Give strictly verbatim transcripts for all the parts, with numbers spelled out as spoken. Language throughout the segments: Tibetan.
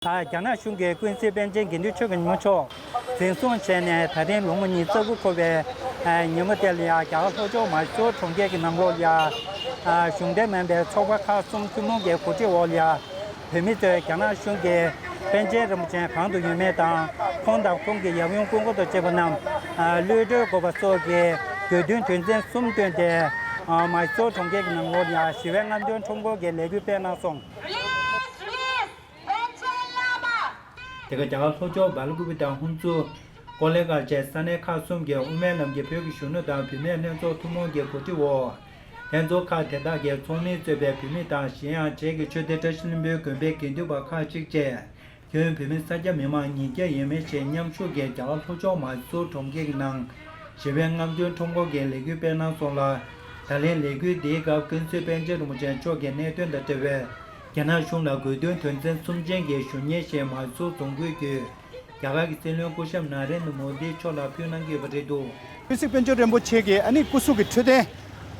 ཨ། རྒྱ་ནག་གཞུང་གིས་ཀུན་གཟིགས་པཎ་ཆེན་དགེ་འདུན་ཆོས་ཀྱི་ཉི་མ་མཆོག་འཛིན་བཟུང་བྱས་ནས་ད་རིང་ལོ་ངོ་ཉི་ཤུ་རྩ་དགུ་འཁོར་བའི་ཨ་ཉིན་མོ་དེ་ལ་ཡ། རྒྱ་གར་ལྷོ་ཕྱོགས་མཱི་སོར་གྲོང་ཁྱེར་གྱི་ནང་ལོགས་ལ་ཡ། ཨ། གཞུང་འབྲེལ་མིན་པའི་ཚོགས་པ་ཁག་གསུམ་ཐུན་མོང་གི་གོ་སྒྲིག་འོག་ལ་ཡ། བོད་མི་ཚོས་རྒྱ་ནག་གཞུང་གིས་པཎ་ཆེན་རིན་པོ་ཆེ་གང་དུ་ཡོད་མེད་དང་། ཁོང་དང་ཁོང་གི་ཡབ་ཡུམ་སྐུ་འཁོར་དང་བཅས་པ་རྣམས་ཨ་གློད་གྲོལ་དགོས་པ་སོགས་ཀྱི་དགོས་འདུན་དོན་ཚན་གསུམ་བཏོན་ཏེ། ཨ། མཱི་སོར་གྲོང་ཁྱེར་གྱི་ནང་ལོགས་ལ་ཡ་ཞི་བའི་རྔམ་སྟོན་ཁྲོམ་སྐོར་གྱི་ལས་འགུལ་སྤེལ་གནང་སོང་། དེ་ག་རྒྱ་གར་ལྷོ་ཕྱོགས་སྦེལ་ཀོབ་དང་ཧུན་སུར། ཀོ་ལེ་གྷལ་བཅས་ས་གནས་ཁག་གསུམ་གྱི་དབུ་མའི་ལམ་གྱི་བོད་ཀྱི་གཞོན་ནུ་དང་བུད་མེད་ལྷན་ཚོགས་ཐུན་མོང་གི་གོ་སྒྲིག་འོག་ལྷན་ཚོགས་ཁག་དེ་དག་གི་ཚོགས་མི་གཙོས་པའི་བོད་མི་དང་གཞན་ཡང་བྱེས་ཀྱི་ཆོས་སྡེ་བཀྲ་ཤིས་ལྷུན་པོའི་དགོན་པའི་དགེ་འདུན་པ་ཁག་ཅིག་བཅས། ཁྱོན་བོད་མི་ས་སྐྱ་མི་མང་ཉིས་བརྒྱ་ཡས་མས་ཤིག་མཉམ་ཞུགས་ཀྱིས་རྒྱ་གར་ལྷོ་ཕྱོགས་མཱི་སོར་གྲོང་ཁྱེར་གྱི་ནང་ཞི་བའི་རྔམ་སྟོན་ཁྲོམ་སྐོར་གྱི་ལས་འགུལ་སྤེལ་གནང་སོང་ལ། ད་ལན་ལས་འགུལ་འདིའི་སྐབས་ཀུན་གཟིགས་པཎ་ཆེན་རིན་པོ་ཆེ་མཆོག་གི་གནད་དོན་དང་འབྲེལ་བའི་རྒྱ་ནག་གཞུང་ལ་དགོས་འདུན་དོན་ཚན་གསུམ་ཅན་གྱི་ཞུ་སྙན་ཞིག་མཱི་སོར་རྫོང་ཁུལ་བརྒྱུད་རྒྱ་གར་གྱི་སྲིད་བློན་སྐུ་ཞབས་ནཱ་རེན་དྲ་མོ་དི་མཆོག་ལ་ཕུལ་གནང་གི་ཡོད་པ་རེད་འདུག། ཀུན་གཟིགས་པཎ་ཆེན་རིན་པོ་ཆེ་གི་ཨ་ནི་སྐུ་གཟུགས་ཀྱི་འཕྲོད་བསྟེན་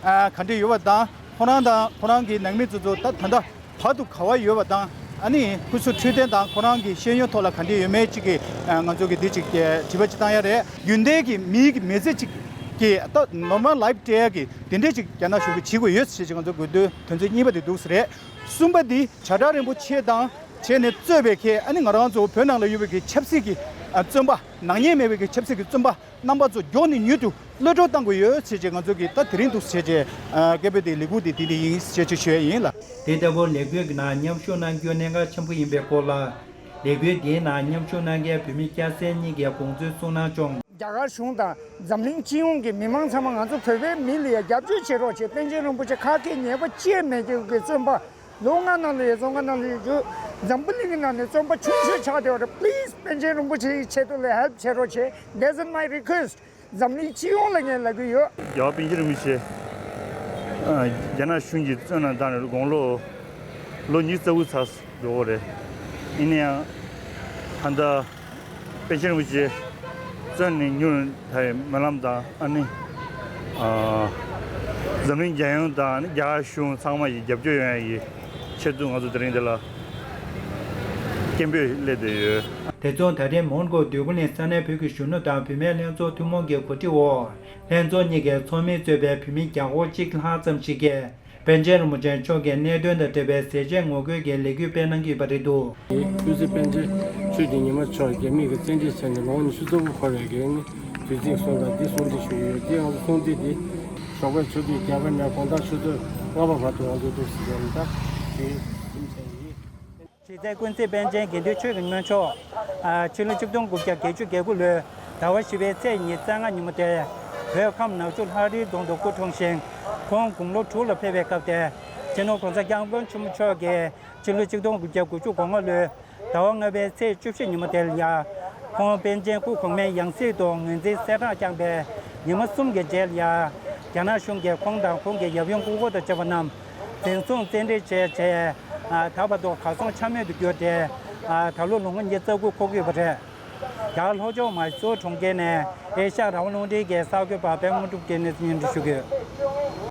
ཨ་ག་འདྲ་ཡོད་པ་དང་། ཁོ་རང་དང་ཁོ་རང་གི་ནང་མི་ཚོ་ཚོ་ད་ད་ལྟ་བར་དུ་ག་བ་ཡོད་པ་དང་། ཨ་ནི་སྐུ་གཟུགས་འཕྲོད་བསྟེན་དང་ཁོ་རང་གི་ཤེས་ཡོན་ཐོག་ལ་ག་འདྲ་ཡོད་མེད་ཅིག་གི་ཨ་ང་ཚོ་གི་འདི་ཅིག་དྲི་བ་ཅིག་བཏང་ཡ་རེད། རྒྱུན་ལྡན་གྱི་མིའི་གི་མི་ཚེ་ཅིག་གི་ད་ནོར་མལ་ལའིབ་སྤྲད་ཡ་གི་དེ་འདྲས་ཅིག་རྒྱ་ནག་གཞུང་གིས་བྱེད་དགོས་ཡོད་ཟེར་ཅིག་ང་ཚོ་དགོས་འདུན་དོན་ཚན་གཉིས་པ་དེ་འདུག་ཟེར་རེད། གསུམ་པ་འདི་བྱ་བྲལ་རིན་པོ་ཆེ་དང་བྱས་ནས་གཙོས་པའི་ཁྱེད་ཨ་ནི་ང་རང་ཚོ་བོད་ནང་ལ་ཡོད་པའི་གི་ཆབ་སྲིད་ཀྱི་ཨ་བཙོན་པ། ནག་ཉེས་མེད་པའི་གི་ཆབ་སྲིད་ཀྱི་བཙོན་པ་རྣམ་པ་ཚོ་མགྱོགས་ནས་མྱུར་དུ་གློད་གྲོལ་གཏང་དགོས་ཡོད་ཟེར་བྱས་ང་ཚོ་གི་ད་དེ་རིང་འདུག་ཟེར་བྱས་ཨ་སྐད་འབོད་དེ་ལས་འགུལ་དེ་དེ་འདྲ་ཡིན་ཟེར་བྱས་ཞུ་ཡ་ཡིན་ལ། དེ་ལྟ་བུ་ལས་འགུལ་གྱི་ནང་མཉམ་ཞུགས་གནང་རྒྱུ་གནད་འགག་ཆེན་པོ་ཡིན་པའི་སྐོར་ལ། ལས་འགུལ་འདིའི་ནང་མཉམ་ཞུགས་གནང་མཁན་བོད་མི་སྐྱ་སེར་གཉིས་ཀྱིས་དགོངས་ཚུལ་གསུངས་གནང་བྱུང་། རྒྱ་གར་གཞུང་དང་འཛམ་གླིང་སྤྱི་ཡོངས་ཀྱི་མི་མང་ཚང་མ་ང་ཚོ་བོད་པའི་མི་ལ་ཡ་རྒྱབ་སྐྱོར་བྱེད་རོགས་བྱེད། པཎ་ཆེན་རིན་པོ་ཆེ་ཁ་སྐད་ཉན་པ་ཅི་ཡང་མེད་མཁན་གྱི་བཙོན་པ། ལོ་ལྔ་ནང་ལ་ཡ་བཙོན་ཁང་ནང་ལ་ཡ་རྒྱུ། འཛམ་བུ་གླིང་གི་ནང་ནས་བཙོན་པ་ཆུང་ཤོས་ཆགས་བསྡད་པ་རེད། Please པཎ་ཆེན་རིན་པོ་ཆེའི་ཆེད་དུ་ལ་ཧེལཔ་བྱེད་རོགས་བྱེད། That's my request. འཛམ་གླིང་སྤྱི་ཡོངས་ལ་ངས་ལབ་ཀྱི་ཡོད། རྒྱལ་བ་པཎ་ཆེན་རིན་པོ་ཆེ་ཨ་རྒྱ་ནག་གཞུང་གིས་བཙོན་ནང་བཏང་ནས་དགུང་ལོ་ལོ་ཉི་ཤུ་རྩ་དགུ་ཚར་འགྲོ་གི་རེད། ཡིན་ན་ཡང་ད་ལྟ་པཎ་ཆེན་རིན་པོ་ཆེ་བཙོན་ནས་མྱུར་ཐར་བའི་སྨོན་ལམ་དང་། ཨ་ནི་ཨ་འཛམ་གླིང་རྒྱལ་ཡོངས་དང་ཨ་ནི་རྒྱ་གར་གཞུང་ཚང་མ་ཡིས་རྒྱབ་སྐྱོར་ཡོང་ཡ་ཡི་ཆེད་དུ་ང་ཚོ་དེ་རིང་འདི་ལ་སྐད་འབོད་སླེབས་བསྡད་ཡོད། དེ་མཚུངས་ད་རེས་མོན་གྷོ་འདོད་རྒུ་གླིང་ས་གནས་བོད་ཀྱི་གཞོན་ནུ་དང་བུད་མེད་ལྷན་ཚོགས་ཐུན་མོང་གི་གོ་སྒྲིག་འོག་ལྷན་ཚོགས་གཉིས་ཀྱི་ཚོགས་མི་གཙོས་པའི་བོད་མི་བརྒྱ་སྐོར་གཅིག་ལྷག་ཙམ་ཞིག་གིས་པཎ་ཆེན་རིན་པོ་ཆེ་མཆོག་གི་གནད་དོན་དང་འབྲེལ་བའི་ཟས་བཅད་ངོ་རྒོལ་གྱི་ལས་འགུལ་སྤེལ་གནང་གི་ཡོད་པ་རེད་འདུག། ཀུན་གཟིགས་པཎ་ཆེན་ཆོས་ཀྱི་ཉི་མ་མཆོག་རྒྱ་མི་གིས་བཙན་ཁྲིད་བྱས་ནས་ལོ་ངོ་ཉི་ཤུ་རྩ་དགུ་འཁོར་བའི་གི་ནི་དུས་ཚིགས་སོང་ཙང་འདི་གསུང་འདི་ཞུ་ཡི་ཡོད། འདི་ང་ཚོ་གསུང་འདི་འདི་ཞོགས་པའི་ཆུ་ཚོད་བརྒྱད་པ་ནས་དགོང་དག་ཆུ་ཚོད་ལྔ་པ་བར་དུ་ང་ཚོ་འདུག་ཟེར་ཡོད་ད། དེ་རྒྱུ་མཚན་ཡིན། གཞི་རྩའི་ཀུན་གཟིགས་པཎ་ཆེན་དགེ་འདུན་ཆོས་ཀྱི་ཉི་མ་མཆོག་ཕྱི་ལོ་ཆིག་སྟོང་དགུ་བརྒྱ་བརྒྱད་ཅུ་གྱ་དགུ་ལོའི་ཟླ་བ་བཞི་པའི་ཚེས་ཉི་ཤུ་རྩ་ལྔ་ཉིན་མོ་དེར་བོད་ཁམས་ནག་ཆུ་ལྷ་རིའི་རྫོང་དུ་སྐུ་འཁྲུངས་ཤིང་། ཁོང་དགུང་ལོ་དྲུག་ལ་ཕེབས་པའི་སྐབས་དེར་སྤྱི་ནོར་༸གོང་ས་༸སྐྱབས་མགོན་ཆེན་པོ་མཆོག་གིས་ཕྱི་ལོ་ཆིག་སྟོང་དགུ་བརྒྱ་དགུ་བཅུ་གོ་ལྔ་ལོའི་ཟླ་བ་ལྔ་པའི་ཚེས་བཅུ་བཞི་ཉིན་མོ་དེར་ཡང་ཁོང་པཎ་ཆེན་སྐུ་གོང་མའི་ཡང་སྲིད་དུ་ངོས་འཛིན་གསལ་བསྒྲགས་བསྐྱངས་པའི་ཉི་མ་གསུམ་གྱི་རྗེས་ལ་ཡང་རྒྱ་ནག་གཞུང་གིས་ཁོང་དང་ཁོང་གི་ཡབ་ཡུམ་སྐུ་འཁོར་དང་བཅས་པ་རྣམས་འཛིན་བཟུང་བཙན་ཁྲིད་བྱས་རྗེས། ད་བར་དུ་གར་སོང་ཆ་མེད་དུ་གྱུར་ཏེ། ད་ལོ་ལོ་ངོ་ཉི་ཤུ་རྩ་དགུ་འཁོར་གྱི་ཡོད་པ་རེད། རྒྱ་གར་ལྷོ་ཕྱོགས་མཱི་སོར་གྲོང་ཁྱེར་ནས་ཨེ་ཤ་ཡ་རང་དབང་རླུང་འཕྲིན་གྱི་གསར་འགོད་པ་པད་མ་དངོས་གྲུབ་ཀྱིས་གནས་ཚུལ་སྙན་སྒྲོན་ཞུ་གི་ཡོད།